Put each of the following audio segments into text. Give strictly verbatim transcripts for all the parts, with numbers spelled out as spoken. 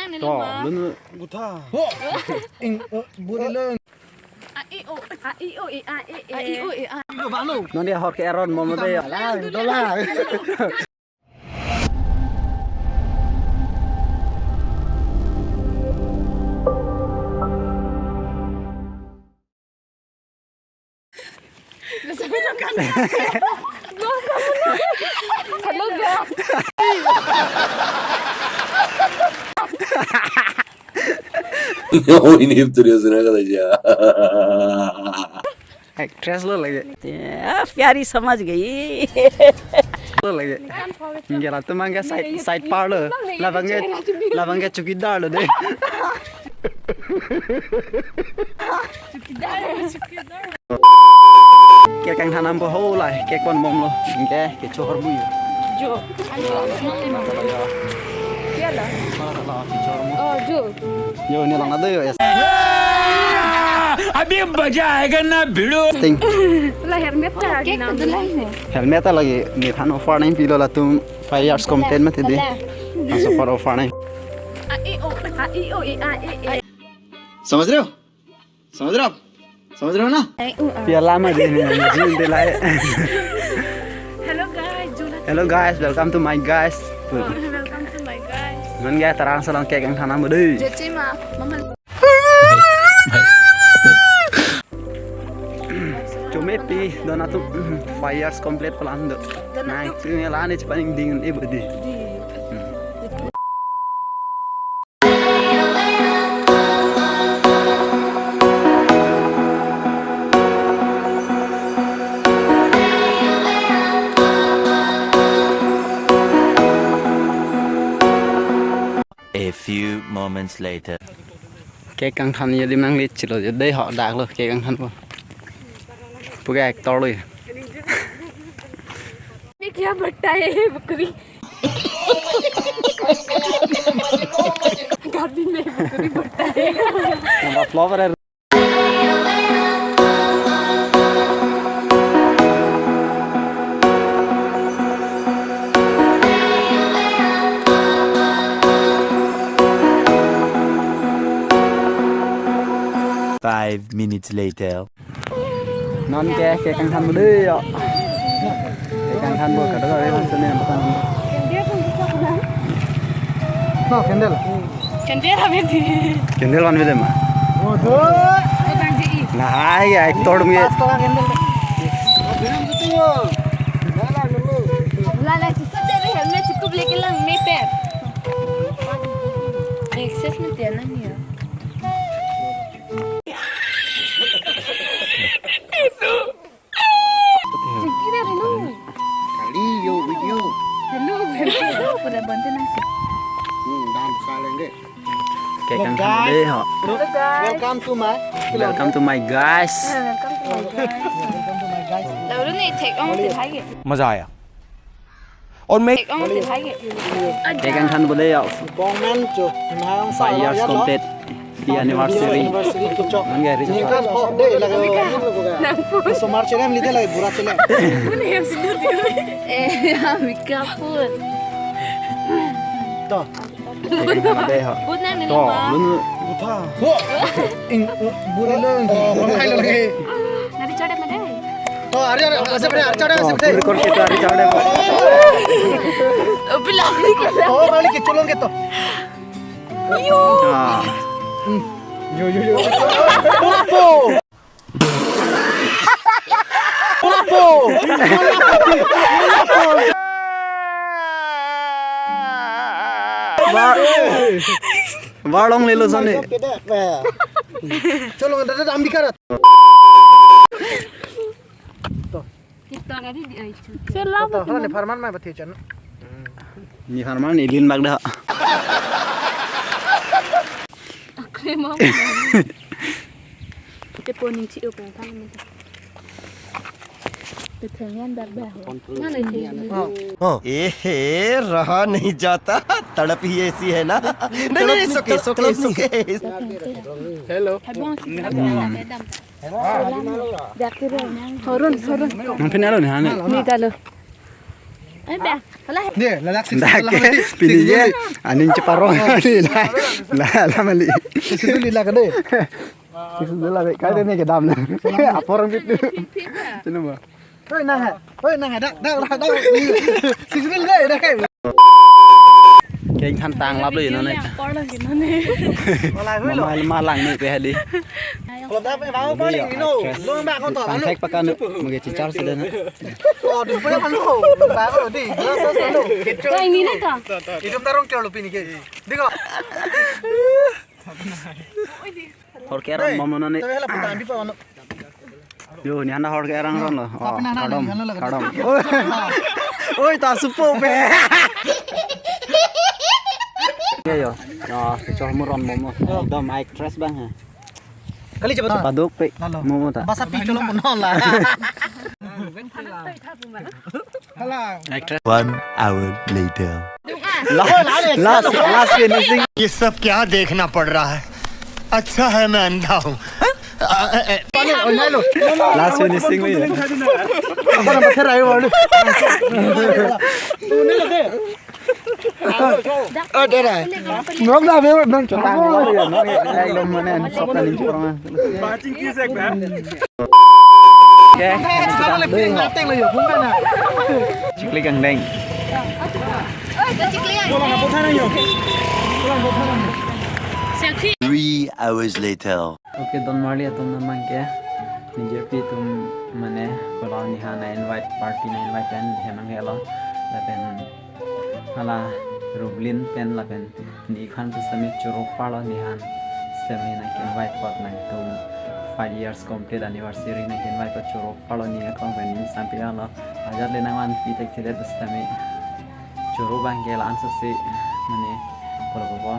To, lun. Gutha. Ho. Ing, eh, buri lun. A, i, o. A, i, o, i, a, e, e. A, i, o, i, a. Ilo balo. Non dia hor ke Aaron mom de. Dolang, dolang. Hello, guys. Ini serius na kata siya. Actress lo lagi. Ya, pyari samajh gayi. Lo lagi. Enggak lah, tuh mangga side, side part lo. Labang ke, labang ke chowkidar lo de. Kek kangthan nangpo ho lai, kek pon mom lo. Enggak, kecho hor bu yo. Jo. Iya lah. Oh, jo. Yo, ini lang ada yo, ya. अभी मजा आएगा ना भिड़ो। Sting. Lah helmet ta. Kek kedelai ne. Helmet ta lagi, nephan offer nangpilo latum five years complete mati de. Laso offer offer nang. A, i, o, a, i, o, i, a, e, e. समझ रहे हो? समझ रहे हो आप? समझ रहे हो ना? Ai, u, a. Pia lama de ni, jin de lai. Hello guys, jula. Hello guys, welcome to my guys. Oh, welcome to my guys. Non guys, tarang salang kek kangthan nangpo de. Jechima, mama. Chomepi, don atum, five years complete pelan do. Don atum. Nang, tu ngelan ni cepat ding, eh, bodi. Di. Hmm. A few moments later. Kek kangthan yo dim nangli chilo yo dei ho dak lo kek kangthan po. Puke actor lo yo. ये क्या बट्टा है बकरी? गाड़ी में बकरी बट्टा है। Nang flop re. Five minutes later. Non ke, kek kangthan po de yo. Kek kangthan po, kadokave langsung ni, bukan. No, candle. Candle kami di. Candle van vede ma. Waduh. Nah, ya, actor mi. Pas ko candle. Lala, cukup dari helmet, cukup lagi lang meter. Excess mati ya, nang ya. Kali yo video. Hello, hello. Pada bantu nasi. Hmm, dan sekali deh. Kek kangthan po de ho. Welcome to my. Welcome to my guys. Welcome to my guys. Lalu ni take on. मजा आया। और मैं एक अंक दिखाइए। Kek kangthan po de yo. Bongmen cho. Five years complete. Happy anniversary. Anniversary cho. Nang gari. Ni kan ho de lagi. Nang pun. So March lem lide lagi bura chile. Pun hem sindu diu. Eh, ami kapun. To. Kek kangthan po de ho. Pun nang ni. To, ma. Lun. Gutha. Ho. Ing, buri lun. Oh, bang hai lagi. Nari chode made. Oh, ari, ari, ase bre, ari chode, ase bre. Record kita ari chode. Oh, bilang ni kita. Oh, balik ke culon kita. Yo. Ah. Hmm. Yo, yo, yo. Pulpo. Pulpo. Ba-, balong lelo sone. Chalo, dada, dada, ambika rat. Kita kan di ai chu. Selamat. Hala ni pharman mai bathe chan. Ni pharman ni lin bak da. Akre mau. Kita pon ning chi o pon thang ni. Kita yang dak dah. Mana ni? Oh. ए, रहा नहीं जाता, तड़प ही ऐसी है ना। नहीं, नहीं, it's okay, it's okay, it's okay। Hello। Habang si Adam. Horun, horun. Nang phin alo ni hane. Ni dalo. Eh, dah. Alah. Ne, ladak six. Dak ke, pini ke, aning cheparong. La, la, la, mali. Six itu lila kade. Six itu lila, kai dene kedam na. Apor bit. Sino ba? Oi, nang ha. Oi, nang ha. Dak, dak, dak, dak. Six itu lila, dak. Keng than tang lap lo, you know, ne. Mama malang ne pe hadi. Kalau dah pe mau paling, you know. Lo mbak kau tahu. Tang thek pakan, mungkin cicar sudah na. Oh, di mana kan lo? Mbak kau di, jelas jelas lo. Kau ini na kau? Hidung tarong kilo lo pini ke. Di kau. Hor ke aron bom non ne. Tapi lah petang di pa ano. Yo, ne han hor ke aron ron lo. Oh, tapi nah, nah, kadom, nah, nah, kadom. Oi, ta supo be. Ya yo. Ya, kechor muron bom. Dom actress bang ha. Kali cepat. Cepat dok pe. Lalu. Mo ta. Basa pi colo pun lah. Actress. One hour later. Last, last, last finishing. ये सब क्या देखना पड़ रहा है? अच्छा है मैं अंधा हूँ। Last finishing ni. Apa nama terakhir ayo walu? Oh, dera. Ngok na be non chota. Ekdom mane sop na ning chorong. Bacing kisek ba. Okay. Chikli kangdeng. Three hours later. Okay, don marli atum namang ke. Nijirpi atum mane, kalau nihan na invite, party na invite pen, hemang helo. Lapen hala Rublin pen lapen ni khan sitame choro parlo nihan. Sitame nang invite pot nangtum five years complete anniversary nang invite pot choro parlo ni akong pen ni sampi lo. Ajat le nang van pi tek thile sitame choro bang ke la-an sose mane kolo kolo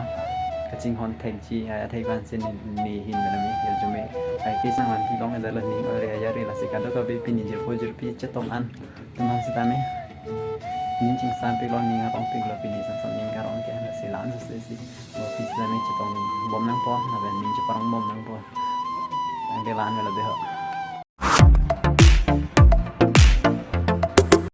kachinghon thekji athek van si ni, ni hin mane mi hirjume. Ai ke sang van pi long dalo ni ore ajat re lasi kado kabe pini jirpo jirpi chetong an. Teman sitame. Ning chingsampik lo, ning arongpik lo, pini samsam ning karong ke, lasi la-an sose si. Bo pis sitame chetong bom nangpo, lapen ning cheparong bom nangpo. Tangte la-an melo deho.